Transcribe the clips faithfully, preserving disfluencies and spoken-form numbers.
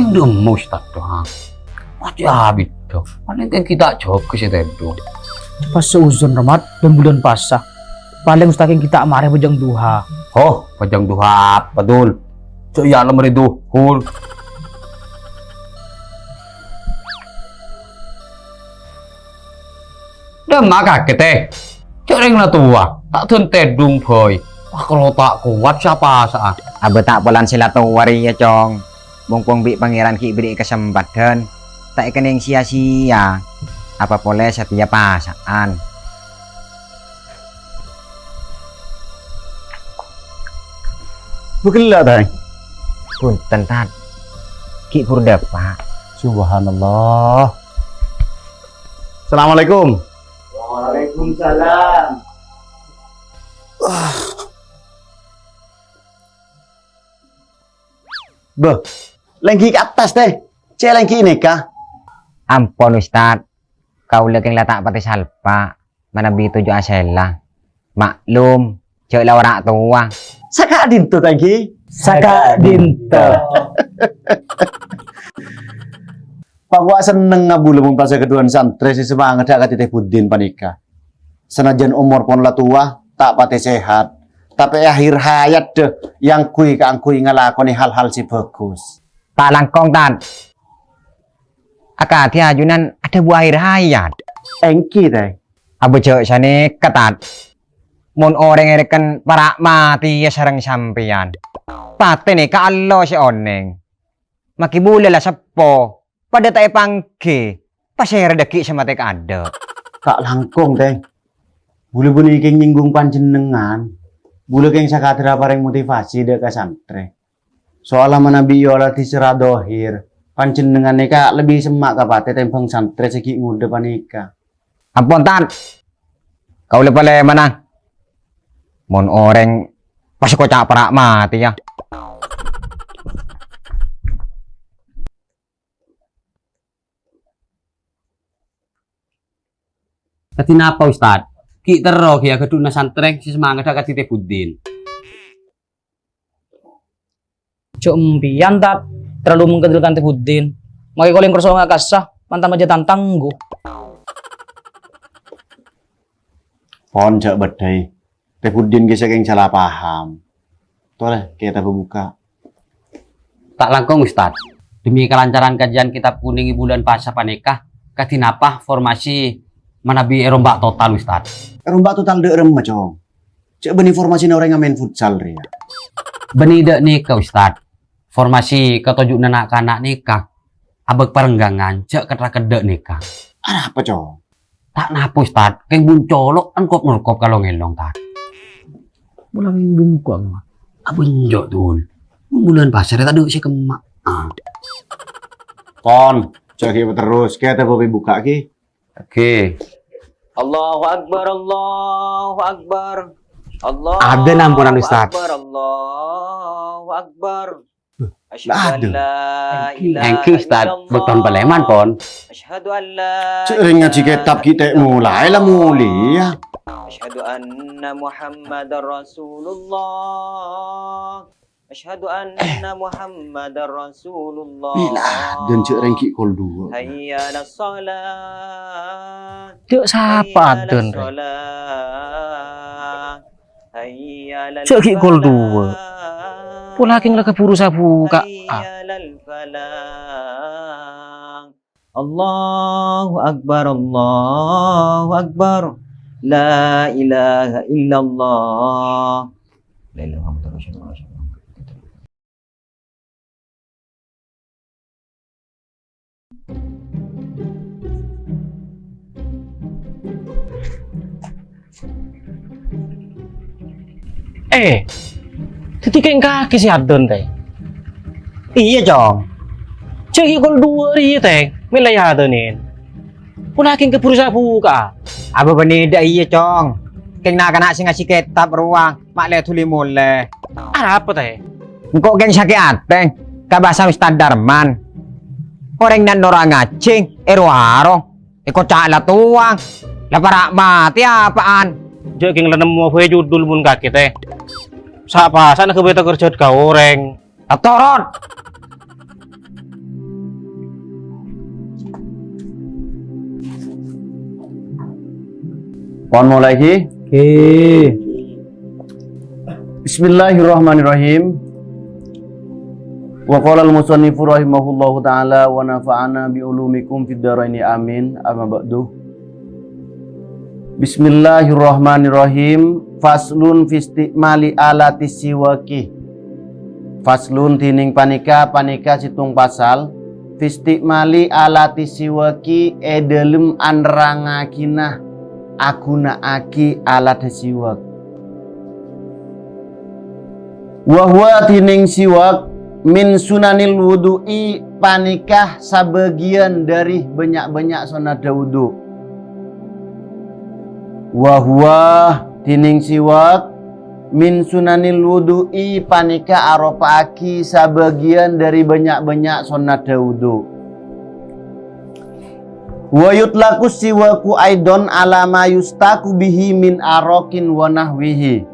Dhu, Ustad, dhu. Wah, ya, bidda. Palèng kèng ghi' ta' jâgâ sè tèdung. Pas seuzon, Rahmat, dan bulan puasa. Palèng Ustad kèng ghi' ta' marè bâjâng duha. Oh, bâjâng duha apa, Dul? Jâ' ya, la marè duhur. Dâmma kakè, tè. Jâ' rèng la towa, ta' dhân tèdung, bhâi. Wah, kalo ta' kowat, sapa sa'at? Abâ' ta' polana sè la towa rèya, Cong. Mompong bi' Pangèran ghi' bherri'i kasempadhân, ta' èkennèng siya-siya. Apa polè satèya pasa'an. Bâ ghellâ', Tang. Bhunten, Tad. Ghi' bhuru dâpa'. Subhanallah. Assalamualaikum. Waalaikumsalam. Bâh, lèngghi ka attas, tè. Cè' lèngghi nèka. Ampon, Ustad. Kaulâ kèng la ta' patè salpa', manabi toju' asèla. Maklum, jâ' la ora' towa. Saka'dinto, Tang, ghi? Saka'dinto. Pakowa sennengnga bulâ mon pas èkaduwân santrè sè samangadhâ akadhi Tè Buddin panèka. Sanajjân omor pon la towa, ta' patè sehat, tapè è akhir hayatta èangghuy kaangghuy ngalakonè hal-hal sè bhâghus. Ta' langkong, Tan. Akadhi ajunan adhâbu akhir hayat. Èngghi, Tè. Abâ' jâ' sanèka, Tan. Mon orèng èrèken para' matèya sareng sampèyan, patè nèka Allah sè onèng. Makè bulâ la seppo, padâ ta' èpangghi, pasèra dhâggi' sè matè kaadâ'. Ta' langkong, Tè. Bulâ bânnè kèng nyènggung panjhennengngan. Bulâ kèng sakadâr aparèng motivasi dâ' ka santrè. Soalla manabi èyolatè sèra dhâhir, panjhennengngan nèka lebbi semma' ka patè tèmbhâng santrè sè ghi' ngodâ panèka. Ampon, Tan. Kaulâ palèmana. Mon orèng pas koca' para' matèya. Kadhi napa, Ustad? Ghi' terro ghi' aghâdhuwâna santrè sè samangadhâ akadhi Tè Buddin. Jhâ' empèyan, Tad, terlalu mengkerdilkan Tè Buddin. Makè kolèng kerso nga' kassa, mantan majâ tantang, nggu. Pon jhâ' bâddhâi. Tè Buddin ghi' sakèng sala paham. Tolè, kètabhâ bukka'. Ta' langkong, Ustad. Demi kelancaran kajian kitab kuning è bulân pasa panèka, kadhi napa formasi manabi èrombak total, Ustad? Èrombak total dâ' remma, Cong? Jhâ' bânnè formasina orèng amaèn futsal rèya. Bânnè dâ' nèka, Ustad. Formasi katoju'na na'-kana' nèka abâk parenggangan jhâ' kèt-rakèt dâ' nèka. Arapa, Cong? Ta' napa, Ustad. Kèng bun colo' angkop-norkop ka long-èlong, Tad. Mola kèng bungko', Tad. Abânjo', Dul. Bulân pasa rèya ta' dâ' sè kemma. Ah. Pon, jhâ' ghi' terros. Kètabhâ bukka' ghi. Oke. Allahu Akbar, Allahu Akbar. Allahu Ada nampunan, Ustad. Akbar, Allahu Akbar. Asyhadu an la ilaha Thank you, Ustad. Illallah. Bâkto palèman, Pon. Asyhadu an la Sè rèng ngajhi kètab ghi' ta' molaè la molèya. Asyhadu anna Muhammadar Rasulullah. Asyhadu anna Muhammadar Rasulullah. Bilâ, dan jhâ' rèng ghi' kol duwâ'. Hayya 'alas shalah. Jhâ' sapa Hayya 'alas adân, rè? Shalah. Hayya 'alal Jhâ' ghi' kol duwâ'. Falah. Pola kèng la kabhuru sabukka'a. Hayya 'alal falah. Allahu Akbar, Allahu Akbar. La ilaha illallah. La ilaha illallah. Eh, dhâddhi kèng kakè sè adân, Tè? Iyâ, Cong. Jhâ' ghi' kol duwâ' rèya, Tè, mè' la èadânè. Pola kèng kabhuru sabukka'a. Abâ bânnè dâ' iyâ, Cong. Kèng na'-kana' sè ngajhi kètab rowa, ma' lè dhuli molè. Arapa, Tè? Engko' kèng sakè' atè, ka bhâsa Ustad Darman. Orèng nan noro' ngajhi, èro-aro. Èkoca' la towa, la para' matè apa'an? Jhâ' kèng la nemmo bhâi judul mon kakè, Tè. Sa'-pasa'na ghâbây takerjhât ka orèng. Atorot! Pon mulai, Ki. Ki. Bismillahirrahmanirrahim. Wa qala al-musannifu rahimahullahu ta'ala wa nafa'ana bi ulumikum fid daraini amin. Amma ba'du. Bismillahirrahmanirrahim. Faslun fi istimali alati siwaki. Faslun, dhinèng panèka, panèka sèttong pasal. Fi istimali alati siwaki, è dhâlem anerrangngaghinah aghuna'aghi alat siwak. Wa huwa, dhinèng siwak, min sunanil wudu'i, panèka sabâgiyân dhâri bânnya'-bânnya' sonnadda wudu. Wa huwa, dhinèng siwak, min sunanil wudu'i, panèka aropa'aghi sabâgiyân dhâri bânnya'-bânnya' sonnadda wudu. Wa yutlaqus siwaku aidon ala ma yustaku bihi min arokin wa nahwihi.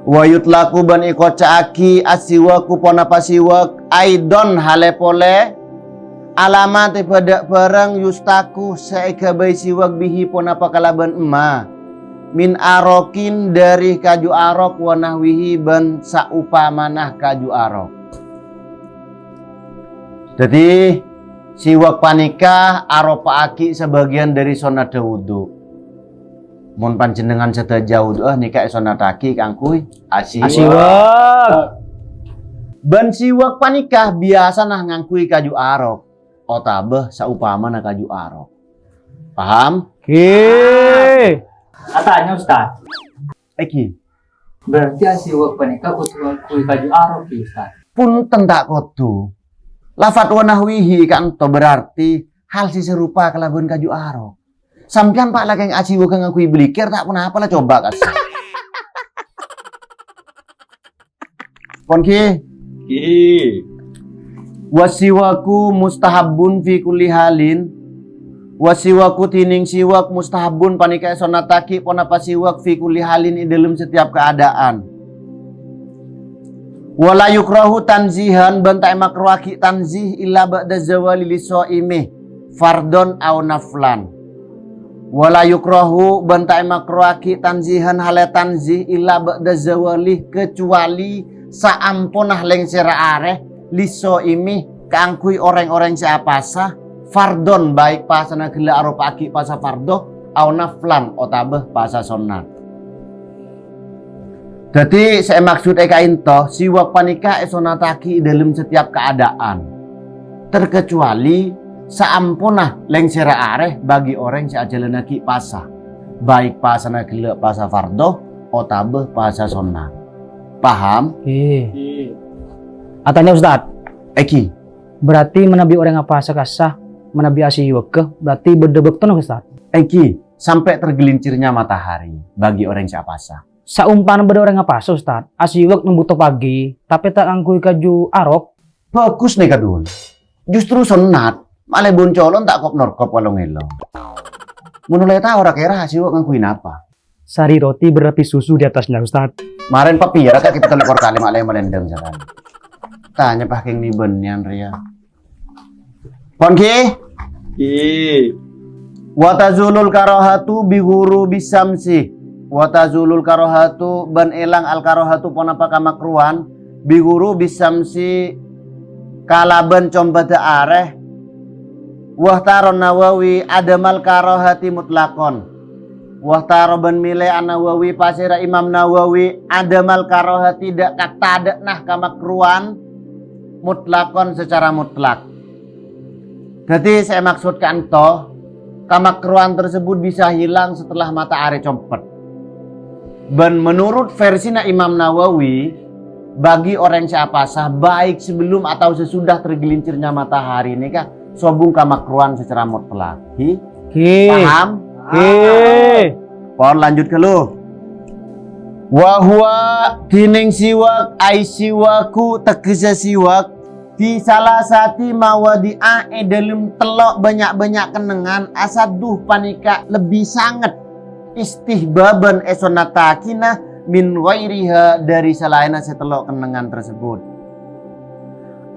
Wa yutlaqu, bân èkoca'aghi as-siwaku, ponapa siwak, aidon, halè polè, ala ma, teppa' dhâ' bhârâng, yustaku, sè èghâbây siwak, bihi, ponapa kalabân emma, min arokin, dhâri kaju arok, wa nahwihi, bân saopamana kaju arok. Dhâddhi, siwak panèka aropa'aghi sabâgiyân dhâri sonnadda wudu. Mon panjhennengngan sadhâjâ wudu'a nèka èsonnataghi kaangghuy asiwak. Asiwak. Bân siwak panèka biyasana ngangghuy kaju arok, otabâ saopamana kaju arok. Paham? Ghi. Atanya, Ustaz. Èngghi. Berarti asiwak panèka kodhu ngangghuy kaju arok, ghi, Ustaz? Punten, ta' kodhu. Lafat wa nahwihi ka'anto berarti hal sè sarupa kalabân kaju arok. Sampèyan, Pa', lakè asiwak ngangghuy blikèr, ta' ponapa la coba, kas. Pon, ghi. Ghi. Wasiwaku mustahabbun fi kulli halin. Wasiwaku, dhinèng siwak, mustahabbun, panèka èsonnataghi, ponapa siwak, fi kulli halin, è dhâlem setiap keadaan. Wala yukrahu tanzihan, bân ta' èmakruhaghi tanzih, illa ba'da zawali lishoimi, fardhon au naflan. Wala yukrahu, bân ta' èmakruhaghi tanzihan, halè tanzih, illa ba'da zawali, kecuali saamponna lèngsèrra arè, lishoimi, kaangghuy orèng-orèng sè apasa, fardhon, baik pasana ghellâ' aropa'aghi pasa fardhu, au naflan, otabâ pasa sonnat. Dhâddhi, sè èmaksod è ka'anto, siwak panèka èsonnataghi è dhâlem setiap keadaan, terkecuali saamponna lèngsèrra arè bagi orèng sè ajhâlânnaghi pasa, baik pasana ghellâ' pasa fardhu otabâ pasa sonnat. Paham? Ghi. Ghi. Atanya, Ustaz. Èngghi. Berarti manabi orèng apasa kassa, manabi asiwak, berarti bâdâ bâktona, Ustaz? Èngghi, sampè' tergelincirnya matahari bagi orèng sè apasa. Saompamana bâdâ orèng apasa, Ustaz, asiwak neng bâkto pagi, tapè ta' ngangghuy kaju arok. Bhâghus nèka, Dun. Justru sonnat, malè bân colon ta' kop-norkop kalong-èlong. Mon ollè tao ra kèra asiwak ngangghuy napa? Sari roti berlapis susu di atasnya, Ustaz. Marèn papèra ka kita tello kalè malè malèndâng sakalè. Tanya pah kèng nè bânnèyan rèya. Pon, ghi? Ghi. Wa tazulul karohatu bi ghurubis syamsi. Wa tazulul karohatu, bân èlang al karohatu, ponapa kamakruhan, bi ghurubis syamsi, kalabân combhâddhâ arè. Wahtaron Nawawi adamal karohati mutlaqon. Wahtaro bân mèlè An-Nawawi, pasèra Imam Nawawi, adamal karohati, dâ' katadâ'na kamakruhan, mutlaqon, secara mutlak. Dhâddhi, sè èmaksod ka'anto, kamakruhan tersebut bisa hilang setelah matahari compet. Bân menurut versina Imam Nawawi, bagi orèng sè apasa, baik sebelum atau sesudah tergelincirnya matahari nèka sobung kamakruhan secara mutlak. Ghi? Ghi. Paham? Ghi. Pon lanjut ghâllu. Wa huwa, dhinèng siwak, ai siwaku, teggessa siwak, fi salasati mawadi'a, è dhâlem tello' bânnya'-bânnya' kennengngan, asaddu, panèka lebbi sanget, istihbaban, èsonnataghina, min ghairiha, dhâri salaènna sè tello' kennengngan tersebut.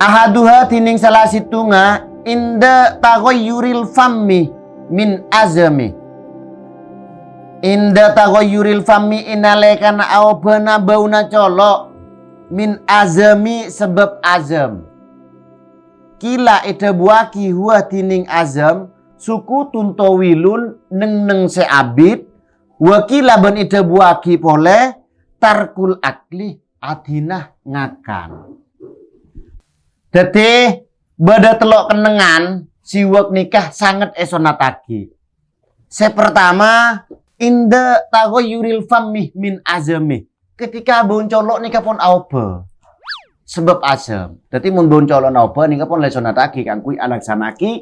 Ahaduha, dhinèng sala sèttongnga, inda taghayyuril fammi min azami. Inda taghayyuril fammi, è nalèkana aobâna bâuna colo', min azami, sabâb azam. Qila, èdhâbuwâghi huwa dhinèng azam, sukutun thawilun, neng-neng sè abit, wa qila bân èdhâbuwâghi polè, tarkul akli, adhinah ngakan. Dhâddhi, bâdâ tello' kennengngan siwak nèka sanget èsonnattaghi. Sè partama, inda taghayyuril fammi min azami. Ketika bâuna colo' nèka pon aobâ. Sabâb azam. Dhâddhi, mon bâuna colo'na aobâ nèka pon la èsonnattaghi kaangghuy alaksana'aghi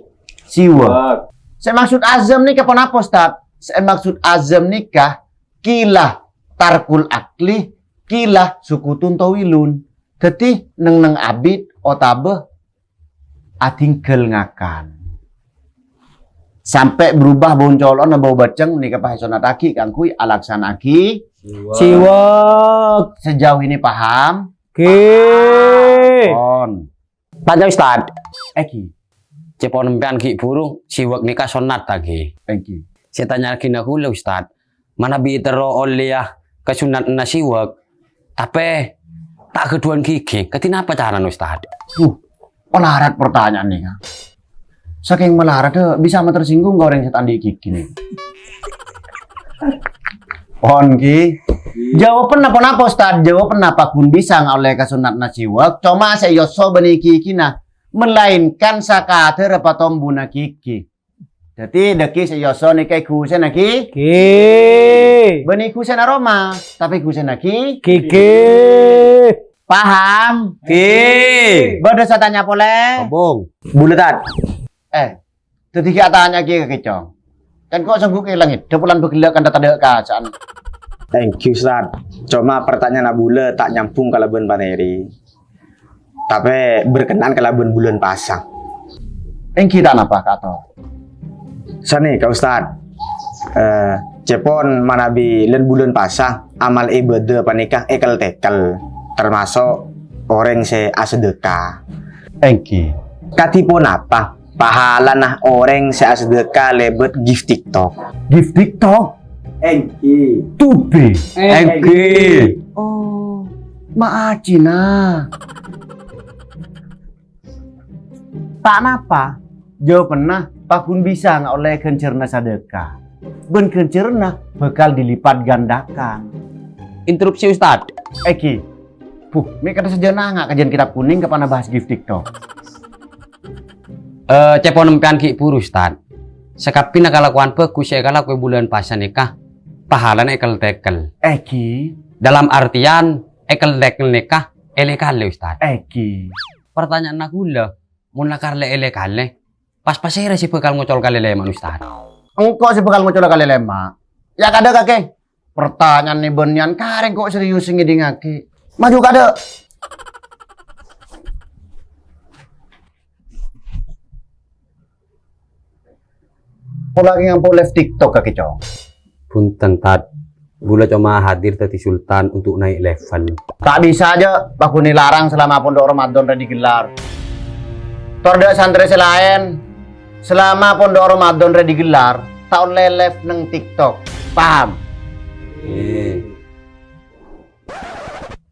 siwak. Siwak. Sè maksud azam nèka ponapa, Ustaz? Sè maksud azam nèka qila tarkul akli, qila sukutun thawilun. Dhâddhi, neng-neng abit otabâ adhingghâl ngakan. Sampè' berubah bâuna colo'na bâu bâceng, nèka pas èsonnattaghi kaangghuy alaksana'aghi siwak. Siwak. Sejauh ini paham? Ghi. Pon. Tanya, Ustaz. Èngghi. Cè' pon sampèyan ghi' buru, siwak nèka sonnat, ta' ghi? Èngghi. Sè tanya'aghina kaulâ, Ustaz. Manabi terro ollèya kasunnattanna siwak, tapè ta' ghâdhuwân ghighi, kadhi napa carana, Ustaz? Duh, malarat pertanyaan nèka. Sakèng malarat, bisa ma' tersinggung ka orèng sè ta' andi' ghighi nèka. Pon, ghi. Jawabanna ponapa, Ustaz? Jawabanna paggun bisa ngaollè kasunnattanna siwak, coma sè èoso bânnè ghigghina, melainkan sakadârâ patombuna ghighi. Dhâddhi, dhâggi' sè èoso nèka ghusèna ghi-, Ghi. Bânnè ghusèna roma, tapè ghusèna ghi-, Ghighi. Paham? Ghi. Bâdâ sè tanya polè? Sambung. Bulâ, Tad. Eh, dhâddhi ghi' atanya ghi' ka kècong. Kan ko' sangghu kèlang, dhâ' polana bâghellâ' kan tadâ' kaca'an. Thank you, Ustaz. Coma pertanyaan bulâ ta' nyambung kalabân panèri. Tapè berkenan kalabân bulân pasa. Èngghi ta' napa, Kato? Sanèka, Ustaz. Eh, cè' pon manabi lân bulân pasa, amal ibadah panèka èkel-tèkel, termasuk orèng sè asadhâka. Èngghi. Kadhi ponapa pahalana orèng sè asadhâka lèbât gift TikTok? Gift TikTok? Èngghi. Tubè. Èngghi. Oh, ma' ajina. Ta' napa, jawabanna paggun bisa ngaollè ghânjhârânna sadhâka. Bân ghânjhârânna bhâkal dilipat gandakan. Interupsi, Ustaz. Èngghi. Buh, mè' kadhâ' sajân nanga' kajhân kitab kunèng ka panabahas gift TikTok. Eh, cè' pon sampèyan ghi' buru, Ustaz. Sakabbhiyânna kalakowan bhâghus sè èkalakoè bulân pasa nèka pahalana èkel-tèkel. Èngghi. Dalam artian èkel-tèkel nèka èlè-kalè, Ustaz. Èngghi. Pertanyaanna kaulâ, mon lakar lè-, èlè-kalè, pas pasèra sè bhâkal ngocol kalè lèma', Ustaz? Engko' sè bhâkal ngocol kalè lèma'. Ya, kadhâ' kakè. Pertanyaan nè bânnèyan karè ko' serius ngèdingngaghi. Maju kadhâ'. Pola lagi ngampo live TikTok kakè, Cong. Punten, Tad. Bulâ coma hadir dhâddhi sultan untuk naik level. Ta' bisa jâ', paggun èlarang selama pondok Ramadan rè digelar. Tor dâ' santrè sè laèn, selama pondok Ramadan rè digelar, ta' ollè live neng TikTok. Paham?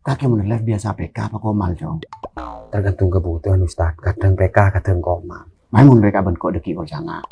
Kakè mon live biasa P K apa komal, Cong? Tergantung kebutuhan, Ustaz. Kadhâng P K, kadhâng komal. Maèmun rè ka bân ko' dhâggi' kol sanga.